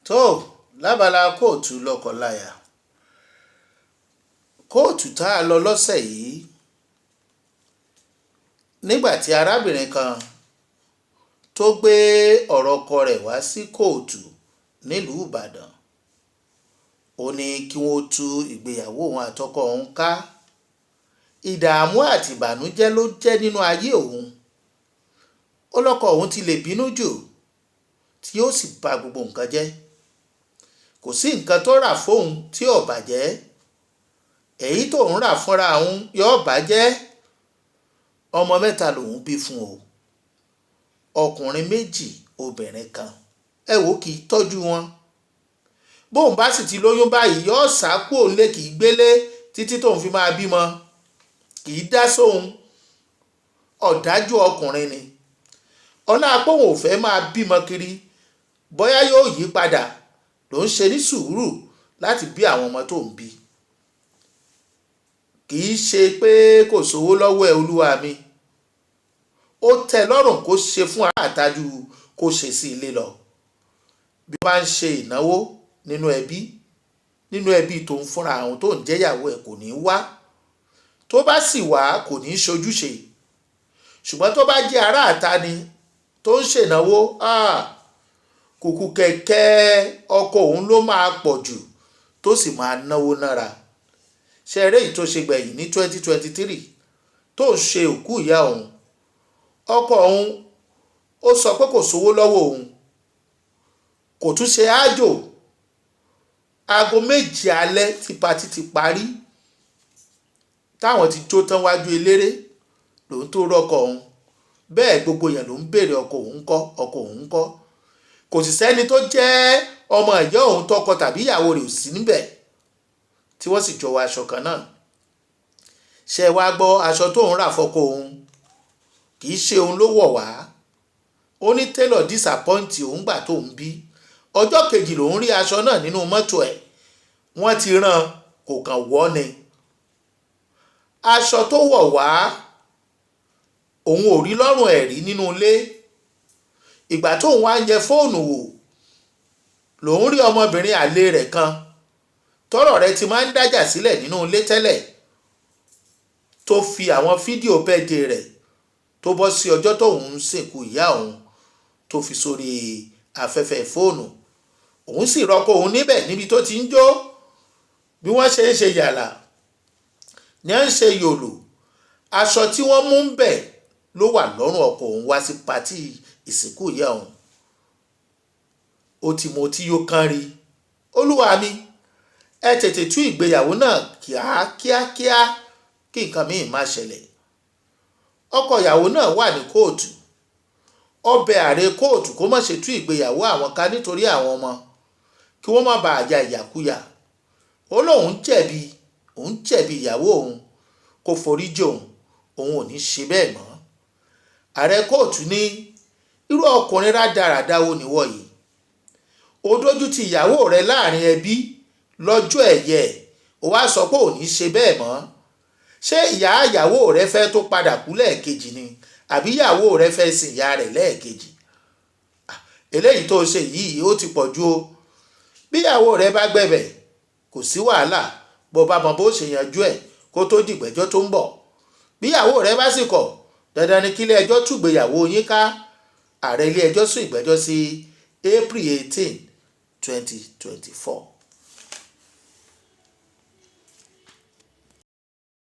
Tó lábala kóòtù lọ́kọ-láya, kóòtù tá a lọ lọ́sẹ̀ yìí, nígbà tí arábìnrin kan tó gbé ọ̀rọ̀ ọkọ rẹ̀ wá sí kóòtù nílùú Ìbàdàn, ó ní kí wọ́n tú ìgbéyàwó òun àtọkọ òun ká. Ìdààmú àti ìbànújẹ́ ló jẹ́ nínú ayé òun. Ó lọ́kọ òun ti lè bínú jù tí ó sì ba gbogbo nǹkan jẹ́. Kò sí nǹkan tó rà fóun tí ò bàjẹ́. Èyí tóun rà fúnra òun yóò bàjẹ́. Ọmọ mẹ́ta lòun bí fún o. Ọkùnrin méjì, obìnrin kan. Ẹ wò, kì í tọ́jú wọn. Bóun bá sì ti lóyún báyìí, yóò sá kúrò nílé, kì í gbélé títí tóun fi máa bímọ. Kì í dá sóhun. Ọ̀dájú ọkùnrin ni. Ọlá pé òun ò fẹ́ máa bímọ kiri, bóyá yóò yí padà, ló ń ṣe ní sùúrù láti bí àwọn ọmọ tó ń bí. Kì í ṣe pé kò sówó lọ́wọ́ ẹ̀, olúwa mi. Ó tẹ́ lọ́rùn kó ṣe fún àtàjù kó ṣe sí ilé lọ. Bí wọ́n bá ń ṣe ìnáwó nínú ẹbí tó ń fúnra àwọn tó ń jẹ́yàwó ẹ̀, kò ní wá. Tó bá sì wá, kò ní ṣojúṣe. Ṣùgbọ́n tó bá jẹ́ ará àta ni tó ń ṣènáwó, kùkù kẹ̀kẹ́ ọkọ òun ló máa pọ̀ jù, tó sì máa náwó nára. Ṣe eré yìí tó ṣe gbẹ̀yìn ní 2023 tó ń ṣe òkú ìyá òun, ọkọ òun ó sọ pé kò sówó lọ́wọ́ òun, kò tún ṣe ájò. Aago 7 alẹ́ tí party ti parí, táwọn ti jó tán wájú eléré, lòun tó rọ́kọ òun. Bẹ́ẹ̀ gbogbo èèyàn ló ń béèrè, ọkọ òun ńkọ́, ọkọ òun ńkọ́? Kò sì sẹ́ni tó jẹ́ ọmọ ìyá òun tọkọ tàbí ìyàwó rẹ̀ ò sí níbẹ̀, tí wọ́n sì jọ wọ aṣọ kan náà. Ṣe wá gbọ́, aṣọ tóun rà fọ́kọ òun, kì í ṣe òun ló wọ̀ wá. Ó ní tailor disappoint òun gbà tóun bí. Ọjọ́ kejì lòun rí aṣọ náà nínú mọ́tò ẹ̀. Wọ́n ti rán, kò kàn wọ́ ni. Aṣọ tó wọ̀ wá, òun ò rí lọ́rùn ẹ̀ rí nínú ilé. Ìgbà tóun wá ń yẹ fóònù wò, lòun rí ọmọbìnrin àlè rẹ̀ kan tọ́rọ̀ rẹ̀ ti máa ń dájà sílẹ̀ nínú ilé tẹ́lẹ̀, tó fi àwọn fídíò birthday rẹ̀ tó bọ́ sí ọjọ́ tóun ń sìnkú ìyá òun, tó fi sórí afẹ́fẹ́ fóònù. Òun sì rọ́kọ òun níbẹ̀ níbi tó ti ń jó. Bí wọ́n ṣe ń ṣe yàrá ní à ń ṣe yòlò, aṣọ tí wọ́n mú ń bẹ̀ ló wà lọ́rùn ọkọ òun wá sí party ìsìnkú ìyá òun. Ó ti mọ tí yóò kán rí. Olúwa mi, ẹ tètè tú ìgbéyàwó náà kíákíákíá kí nǹkan míì má ṣẹlẹ̀. Ọkọ ìyàwó náà wà ní kóòtù. Ó bẹ ààrẹ kóòtù kó má ṣe tú ìgbéyàwó àwọn ká nítorí àwọn ọmọ, kí wọ́n má bàa ya ìyàkuyà. Ó lóun jẹ̀bi, òun jẹ̀bi ìyàwó òun, kó foríjì òun, òun ò ní ṣe bẹ́ẹ̀ mọ́. Ààrẹ kóòtù ní, irú ọkùnrin rádaràda wo nìwọ yìí? Ó dójú ti ìyàwó rẹ láàrin ẹbí lọ́jọ́ ẹ̀yẹ, ó wá sọ pé ò ní ṣe bẹ́ẹ̀ mọ́. Ṣé ìyá ìyàwó rẹ fẹ́ tó padà kú lẹ́ẹ̀kejì ni, àbí ìyàwó rẹ fẹ́ sin ìyá rẹ̀ lẹ́ẹ̀kejì? Eléyìí tó ṣe yìí, ó ti pọ̀ ju o. Bí ìyàwó rẹ bá gbẹ̀bẹ̀, kò sí wàhálà, bó bá mọ bó ṣe yanjú ẹ̀ kó tó dìgbẹ́jọ́ tó ń bọ̀. Bí ìyàwó rẹ bá sì kọ̀, dandan ni kílé ẹjọ́ túgbéyàwó yín ká. Ààrẹ ilé ẹjọ́ sún ìgbẹ́jọ́ sí April 18, 2024.